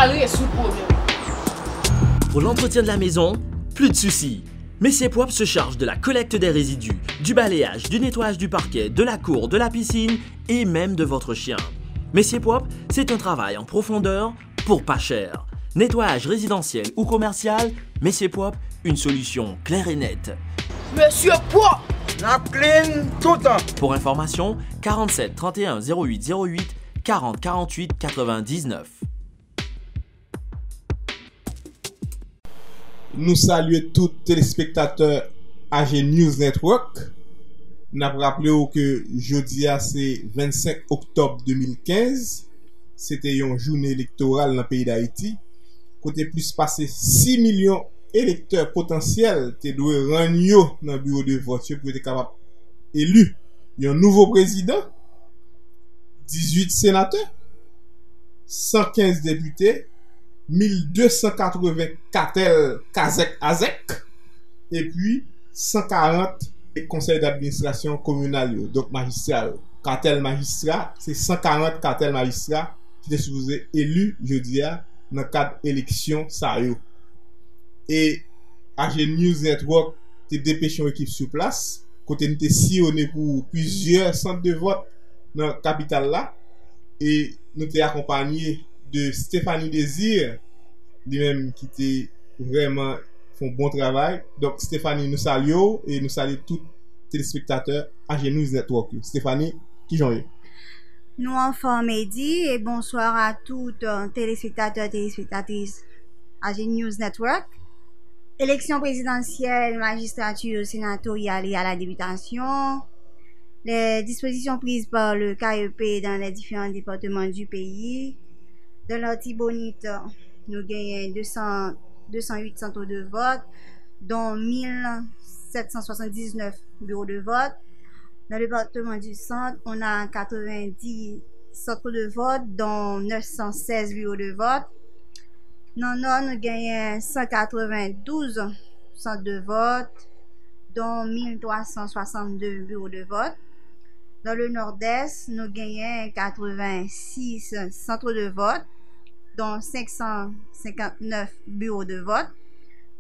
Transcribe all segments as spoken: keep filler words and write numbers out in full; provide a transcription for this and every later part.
Al rezoud pwoblèm. Pour l'entretien de la maison, plus de soucis. Messier Propre se charge de la collecte des résidus, du balayage, du nettoyage du parquet, de la cour, de la piscine et même de votre chien. Messier Propre, c'est un travail en profondeur pour pas cher. Nettoyage résidentiel ou commercial, Messier Propre, une solution claire et nette. Mesye pwòp! N ap clean toutan. Pour information, quarante-sept trente et un zéro huit zéro huit, quarante quarante-huit quatre-vingt-dix-neuf. Nou salye tout telespektatè A G News Network. N ap raple w ke jodi a se vennsenk oktòb de mil kenz. Se te yon jounen elektoral nan peyi Dayiti, kote plis pase sis milyon elektè potansyèl te dwe rann yo nan biwo de vòt yo pou yo te kapab eli yon nouvo prezidan, dizuit senatè, san kenz depite, mil de san katreven katèl kazèk azèk, epi san karant konsèy d'administrasyon kominal yo, donk majistra yo. Katèl majistra, se san karant katèl majistra ki te sipoze eli jodi a nan kad eleksyon sa yo. E A G News Network te depeche yon ekip sou plas, kote n te siyone pou plizyè sant de vòt nan kapital la, e nou te akonpanye de Stephanie Désir, li menm ki te vrèman fè yon bon travay. Donk, Stephanie, nou salye w e nou salye tout telespektatè A G News Network yo. Stephanie, kijan w ye? Nou anfòm, Eddy, e bonsoir à tout, euh, téléspectateurs, téléspectatrices A G News Network. Eleksyon prezidansyèl, majistrati, senatoryal e a la debitasyon. Les dispositions prises par le K E P dans les différents départements du pays. Dans l'Artibonite, nou genyen de san, de san uit sant de vòt, dont mil sèt san swasanndisnèf biwo de vòt. Dans le département du Centre, on a quatre-vingt-dix centres de vote, dont neuf cent seize bureaux de vote. Nan Nò, nou genyen san katrevendouz sant de vòt, dont mil twa san swasanndde biwo de vòt. Dans le Nord-Est, nou genyen katrevensis sant de vòt, dont senk san senkantnèf biwo de vòt.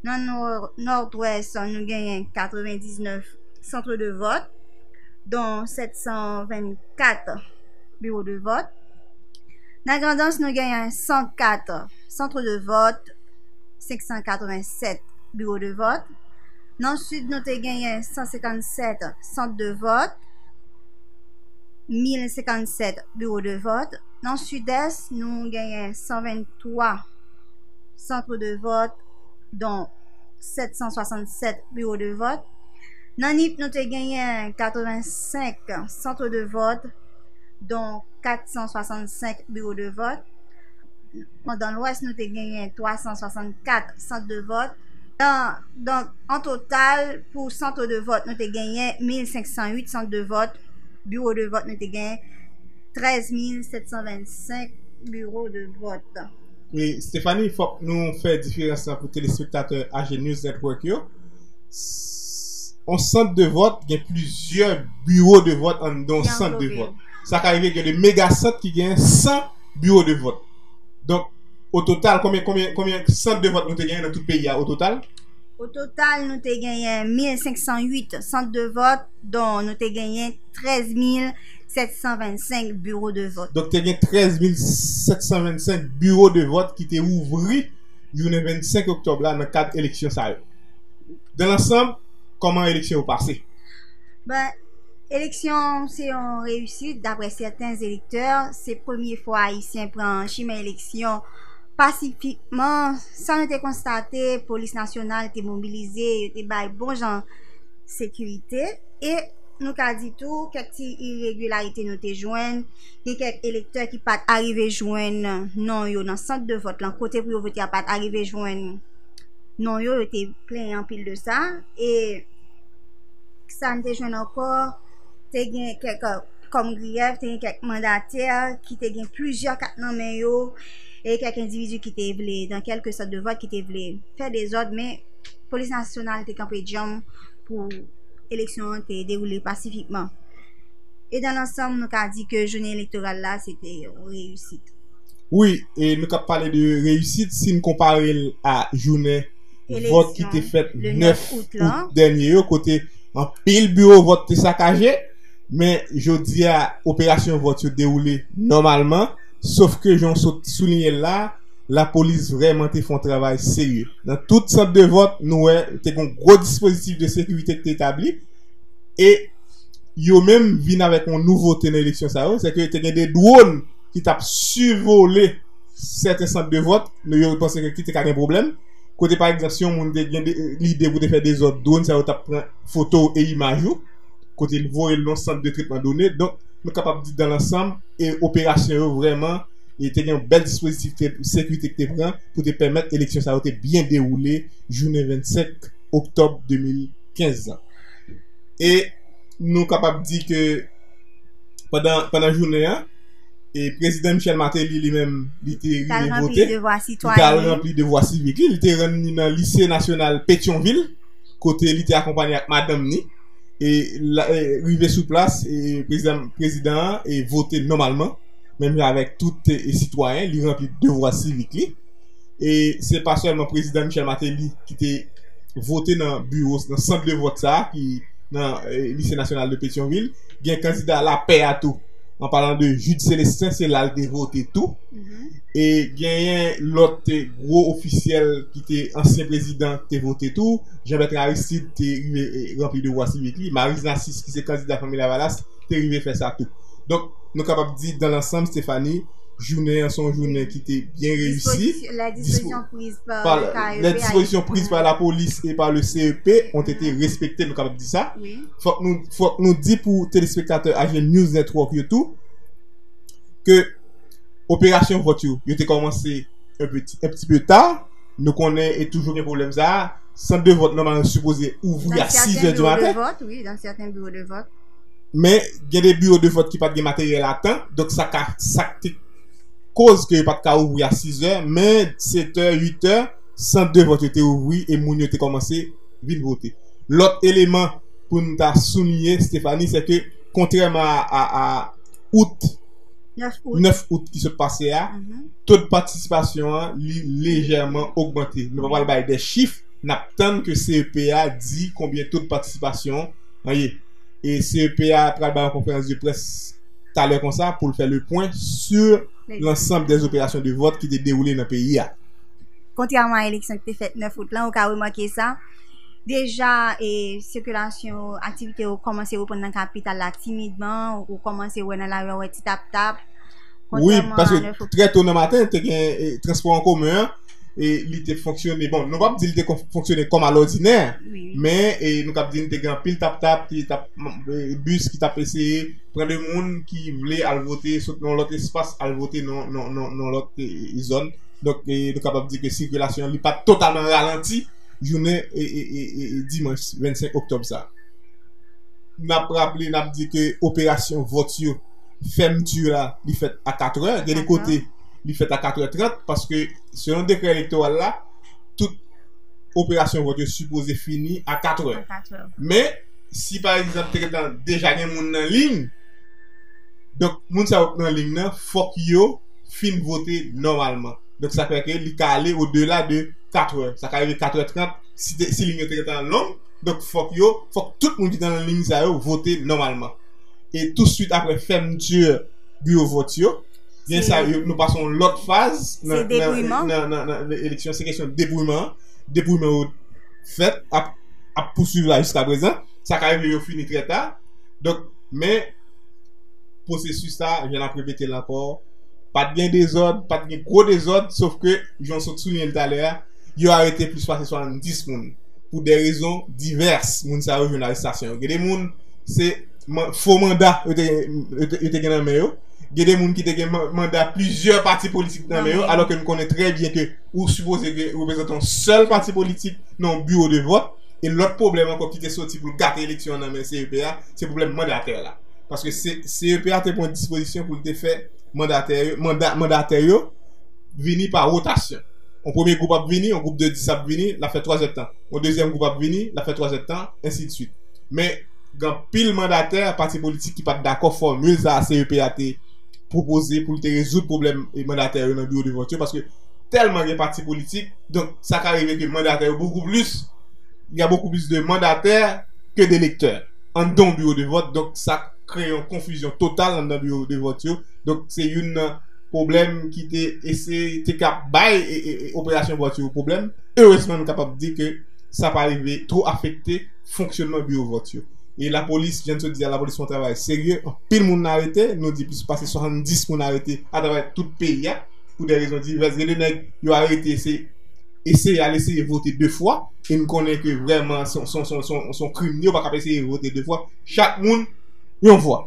Nan Nò-, Nòdwès, nou genyen katrevendiznèf sant de vòt, dont sèt san vennkat biwo de vòt. Nan Grandans, nou genyen san kat sant de vòt, senk san katrevensèt biwo de vòt. Nan Sid, nou te genyen san senkannsèt sant de vòt, mil senkannsèt biwo de vòt. Nan Sidès, nou genyen san venntwa sant de vòt, dont sèt san swasannsèt biwo de vòt. Nan Nip, nou te genyen katrevensenk sant de vòt, dont kat san swasannsenk biwo de vòt. Nan Lwès, nou te genyen twa san swasannkat sant de vòt. Nan, donk, an total, pou sant de vòt, nou te genyen mil senk san uit sant de vòt. Biwo de vòt, nou te genyen trèz mil sèt san vennsenk biwo de vòt. E Stephanie, fòk nou fè diferans lan pou telespektatè A G News Network yo. S-, yon sant de vòt gen plizyè biwo de vòt anndan yon sant de vòt. Sa ka rive gen de mega sant ki gen san biwo de vòt. Donk, o total, konbyen, konbyen, konbyen sant de vòt nou te genyen nan tout peyi a o total? O total, nou te genyen mil senk san uit sant de vòt, dont nou te genyen trèz mil sèt san vennsenk biwo de vòt. Donk, te gen trèz mil sèt san vennsenk biwo de vòt ki te ouvri jounen vennsenk oktòb la nan kad eleksyon sa yo. Dans l'ensemble, kòman eleksyon yo pase? Ben, eleksyon se yon reyisit, daprè sèten elektè. Se premye fwa Ayisyen pran chimen eleksyon pasifikman. Sa nou te konstate, polis nasyonal te mobilize, yo te bay bon jan sekirite. E nou ka di tou, kèk ti iregilarite nou te jwenn. Gen kèk elektè ki pa t arive jwenn non yo nan sant de vòt lan, kote pou yo vote a pa t arive jwenn non yo, yo te plenyen anpil de sa. E sa n te jwenn ankò, te gen kèk, kòm griyèf, te gen kèk mandatè ki te gen plizyè kat nan men yo, e kèk endividi ki te vle, dans quelques centres de vote, ki te vle fè dezòd, men polis nasyonal te kanpe djanm pou eleksyon an te dewoule pasifikman. E dans l'ensemble, nou ka di ke jounen elektoral la, se te yon reyisit. Wi, e nou k ap pale de reyisit, si n konpare l a jounen vòt ki te fèt nèf out dènye yo, kote anpil biwo vòt te sakaje, men jodi a, operasyon vòt yo dewoule nòmalman, sof ke jan w sot souliye l la, lapolis vrèman te fè yon travay serye. Nan tout sant de vòt, nou wè te gen yon gwo dispozitif de sekirite ki te etabli, e yo menm vin avèk yon nouvote nan eleksyon sa yo, se ke te gen de dwòn ki t ap sivole sèten sant de vòt, nou yo panse ke ki te ka gen pwoblèm. Kote, pa egzanp, si yon moun te gen de- lide pou te fè dezòd, dwòn sa yo t ap pran foto w e imaj ou, kote l voye l nan sant de tretman done. Donk, nou kapab di, dan lansanm, e operasyon yo vrèman, e te gen yon bèl dispozitif te- sekirite ki te pran pou te pèmèt eleksyon sa yo te byen dewoule jounen vennsenk oktòb de mil kenz la. E nou kapab di ke pandan, pandan jounen an, e prezidan Michel Martelly li menm, li te rive vote, li t al ranpli devwa sivik li, li te rann li nan Lise Nasyonal Petyonvil, kote li te akonpanye ak madanm ni, e la- e rive sou plas, e prezidan, prezidan an e vote nòmalman, menm jan avèk tout e sitwayen, li ranpli devwa sivik li. E se pa sèlman prezidan Michel Martelly ki te vote nan biwo, nan sant de vòt sa a, ki nan e, Lise Nasyonal de Petyonvil. Gen kandida Lapè a tou. An palan de Jude Célestin, se la l te vote tou. E genyen lòt e, gwo ofisyèl ki te ansyen prezidan te vote tou. Jean Bertrand Aristide te rive e, ranpli devwa sivik li. Maryse Narcisse, ki se kandida Fanmi Lavalas, te rive fè sa tou. Donk, nou kapab di, dan lansanm, Stéphanie, jounen an se yon jounen ki te byen reyisi. Dispozi- les dispositions prises par le K E P a été prises par la police et par le C E P ont été respectées, nou kapab di sa. Fòk nou, fòk nou di pou telespektatè A G News Network yo tou, ke operasyon vòt yo, yo te kòmanse un petit, un petit peu tard. Nou konnen e toujou gen pwoblèm sa a. Sant de vòt nòmalman sipoze ouvri a sizè di maten. Men gen de biwo de vòt ki pa t gen materyèl a tan, donk sa ka, sa k te koz ke yo pa t ka ouvri a sizè, men setè, uitè, sant de vòt yo te ouvri e moun yo te kòmanse vin vote. Lòt eleman pou n ta souliye, Stéphanie, se ke kontrèman a, a, a out, nèf out ki sot pase a, to de patisipasyon an, li lejèman ogmante. Nou pa pral bay de chif, n ap tann ke C E P a di konbyen to de patisipasyon an ye. E C E P a pral bay yon konferans de près talè konsa pou l fè le pwen sur lansanm dè operasyon de vòt ki te dewoule nan peyi a. Kontrèman a eleksyon ki te fèt nèf out lan, ou ka remake sa. Deja, e, sikilasyon, aktivite yo kòmanse reprann nan kapital la timidman, ou kòmanse wè nan lari a, wè ti tap tap. Wi, paske trè to nan maten, te gen e, transpò an komen an, e li te fonksyone. Bon, nou p ap di li te kon- fonksyone kòm alòdinè, men e, nou k ap di li te gen anpil tap tap, ki t ap, e, bis ki t ap eseye pran de moun ki vle al vote sot nan lòt espas, al vote nan, nan, nan, nan lòt e, e, zòn. Donk, e, nou kapab di ke sikilasyon an, li pa t totalman ralanti jounen e, e, e, e, e dimanch vennsenk oktòb sa a. N ap raple, n ap di ke operasyon vòt yo, fèmti la, li fèt a katrè. Gen de kote, li fèt a katrè trant, paske selon dekrè elektoral la, tout operasyon vòt yo sipoze fini a katrè. Men, si pa egzanp, te gentan deja gen moun nan liy, donk, moun sa yo k nan liy nan, fòk yo fin vote nòmalman. Donk, sa fè ke li ka ale odela de katrè. Sa ka rive katrè trant, si, te, si liy yo te gentan long. Donk, fòk yo, fòk tout moun ki te nan liy sa yo vote nòmalman. E touswit apre fèmti biwo vòt yo, gen sa yo, nou pase yon lòt faz nan, nan, nan, nan, nan eleksyon. Se kesyon depouyeman an. Depouyeman yo fèt, ap, ap pouswiv la jiska prezan. Sa ka rive yo fini trè ta. Donk, men, pwosesis la, jan n ap repete l ankò, pa t gen dezòd, pa t gen gwo dezòd, sof ke, jan w sot souliye l talè a, yo arete plis pase swasanndis moun. Pou de rezon divès, moun sa yo jwenn arestasyon yo. Gen de moun, se man- fo manda yo te, yo te, yo te gen nan men yo. Gen de moun ki te gen man- manda plizyè pati politik nan men yo, alò ke nou konnen trè byen ke ou sipoze gen reprezantan yon sèl pati politik nan yon biwo de vòt. E lòt pwoblèm ankò ki te soti pou l gate eleksyon an nan men C E P a, se pwoblèm mandatè la. Paske se- C E P a te pran dispozisyon pou l te fè mandatè yo, manda, mandatè yo vini pa wotasyon. Yon premye gwoup ap vini, yon gwoup de dis ap vini, l ap fè twa zè tan. Yon dezyèm gwoup ap vini, l ap fè twa zè tan, ensi de swit. Men, gen anpil mandatè pati politik ki pa t dakò fòmil sa a C E P a te pwopoze pou l te rezoud pwoblèm e mandatè yo nan biwo de vòt yo, paske tèlman gen pati politik, donk sa ka rive ke mandatè yo bokou plis, il y a beaucoup plus de mandataires que d'électeurs anndan yon biwo de vòt, donk sa kreye yon konfizyon total anndan biwo de vòt yo. Donk se youn nan pwoblèm ki te eseye, te ka bay e, e, e, operasyon vòt yo pwoblèm. Erezman, nou kapab di ke sa pa rive two afekte fonksyonman biwo vòt yo. E lapolis, jan n sot di a, lapolis fè yon travay serye, anpil moun arete, nou di plis pase swasanndis moun arete atravè tout peyi a, pou de rezon divès. Gen de nèg yo arete, se eseye al eseye vote de fwa, e n konnen ke vrèman se yon, se yon, se yon, se yon, se yon krim, yo pa ka eseye vote de fwa, chak moun yon vwa.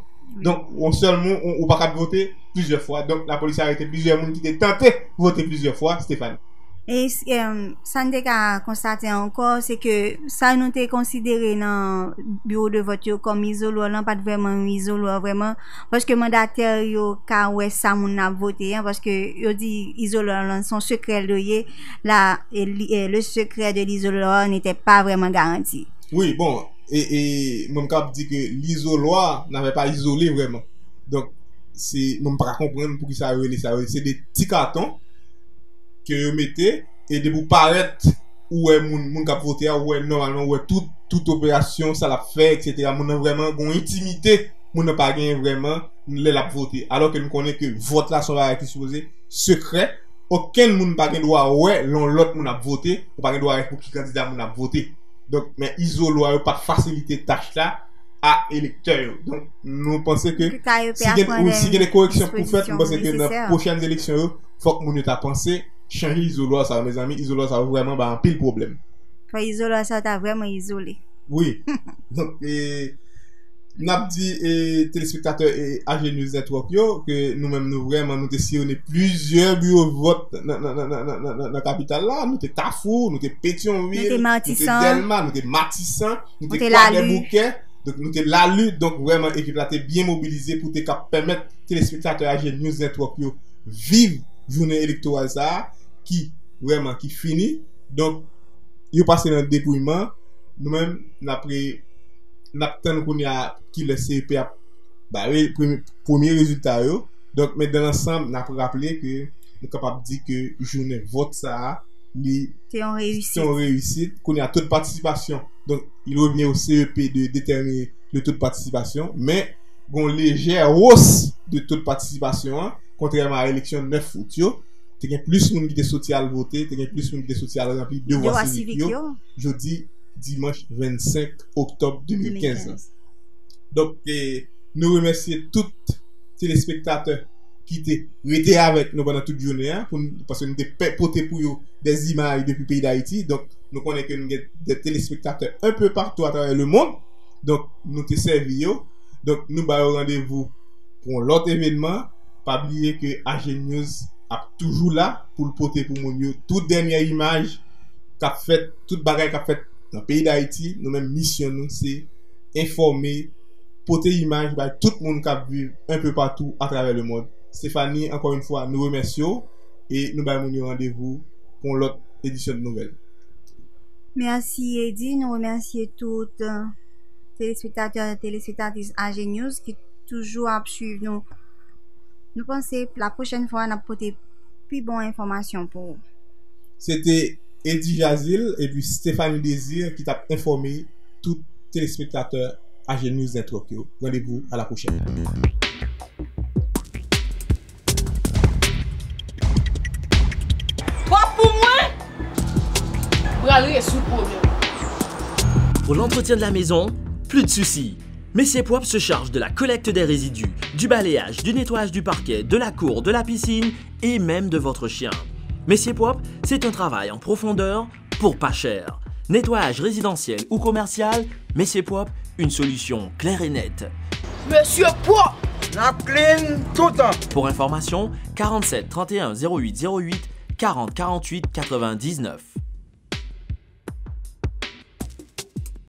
Donk, yon sèl moun, ou, ou pa ka vote plizyè fwa. Donk, lapolis arete plizyè moun ki te tante vote plizyè fwa, Stéphanie. E s- em, sa n te ka konstate ankò, se ke sa nou te konsidere nan biwo de vòt yo kòm izolò lan pa t vrèman yon izolò vrèman, paske mandatè yo ka wè sa moun nan ap vote an, paske yo di izolò lan se yon sekrè l ye, la, e li- e le secret de l'isoleur n'était pas vraiment garanti. Wi, bon, e, e mwen m kab di ke lizolwa n'avait pas isolé vrèman. Donk, se, mwen m pa ka konprann poukisa yo rele sa. Se de ti katon ke yo mete, e depi w parèt, ou wè moun, moun k ap vote a, ou wè nòmalman, ou wè tout, tout operasyon, sa l ap fè, etsetera. Moun nan vrèman gon entimite, moun nan pa genyen vrèman lè l ap vote. Alò ke nou konnen ke vòt la se yon bagay ki sipoze sekrè. Okenn moun pa gen dwa wè lè yon lòt moun ap vote, ou pa gen dwa wè pou ki kandida moun ap vote. Donk, men izolwa yo pa t fasilite tach la a elektè yo. Donk, nou panse ke si gen, wi, si gen de koreksyon pou fèt, nou panse ke nan pwochèn eleksyon yo, fòk moun yo ta panse chanje izolwa sa yo, mezanmi. Izolwa sa yo vrèman bay anpil pwoblèm. Fò izolwa sa yo ta vrèman izole. Wi. Donk, e, n ap di, e, telespektatè, e, A G News Network yo, ke nou menm nou vrèman, nou te siyone plizyè biwo vòt nan, nan, nan kapital la. Nou te Kafou, nou te Petyonvil, nou te Dèlma, nou te Matisan, nou te Kwadèboukè, donk nou te Lali. Donk vrèman ekip la te byen mobilize pou te kab pèmèt telespektatè A G News Network yo viv jounen elektoral sa a, ki vrèman, ki fini. Donk, yo pase nan depouyman. Nou menm, n ap re- n ap tann kounye a kilè C E P ap ba yo premye, premye rezilta yo. Donk, men dan lansanm, n ap raple ke nou kapab di ke jounen vòt sa a, li se yon reyisit. Kounye a, to de patisipasyon. Donk, il revient au C E P de déterminer le taux de participation, men gon lejè wòs de to de patisipasyon an, kontrèman a eleksyon nèf out yo, te gen plis moun ki te soti al vote, te gen plis moun ki te soti al ranpli devwa sivik yo, jodi dimanch vennsenk oktòb de mil kenz lan. Donk, e, nou remèsye tout telespektatè ki te rete avèk nou pandan tout jounen an, pou n- paske nou te pe- pote pou yo des images depuis pays d'Haïti. Donk, nou konnen ke nou gen de telespektatè un peu partout à travers le monde. Donk, nou te sèvi yo. Donk, nou ba yo randevou pou yon lòt evènman. Pa bliye ke A G News ap toujou la pou l pote pou moun yo tout dènyè imaj k ap fèt, tout bagay k ap fèt nan peyi Dayiti. Nou menm, misyon nou, se enfòme, pote imaj bay tout moun k ap viv un peu partout à travers le monde. Stéphanie, encore une fois, nou remèsye w e nou bay moun yo randevou pou yon lòt edisyon de nouvèl. Mèsi, Eddy. Nou remèsye tout, euh, telespektatè, telespektatris A G News ki toujou ap swiv nou. Nou panse la pwochèn fwa n ap pote pi bon enfòmasyon pou ou. Se te Eddy Jazil epi Stéphanie Désir ki t ap enfòme tout telespektatè A G News Network yo. Randevou a la pwochèn. Pwòp pou mwen! Pral rezoud pwoblèm. Pour l'entretien de la maison, plus de soucis. Messier Propre se charge de la collecte des résidus, du balayage, du nettoyage du parquet, de la cour, de la piscine et même de votre chien. Messier Propre, c'est un travail en profondeur pour pas cher. Nettoyage résidentiel ou commercial, Messier Propre, une solution claire et nette. Messier Propre! N ap clean toutan! Pour information, quarante-sept trente et un zéro huit zéro huit, quarante quarante-huit quatre-vingt-dix-neuf.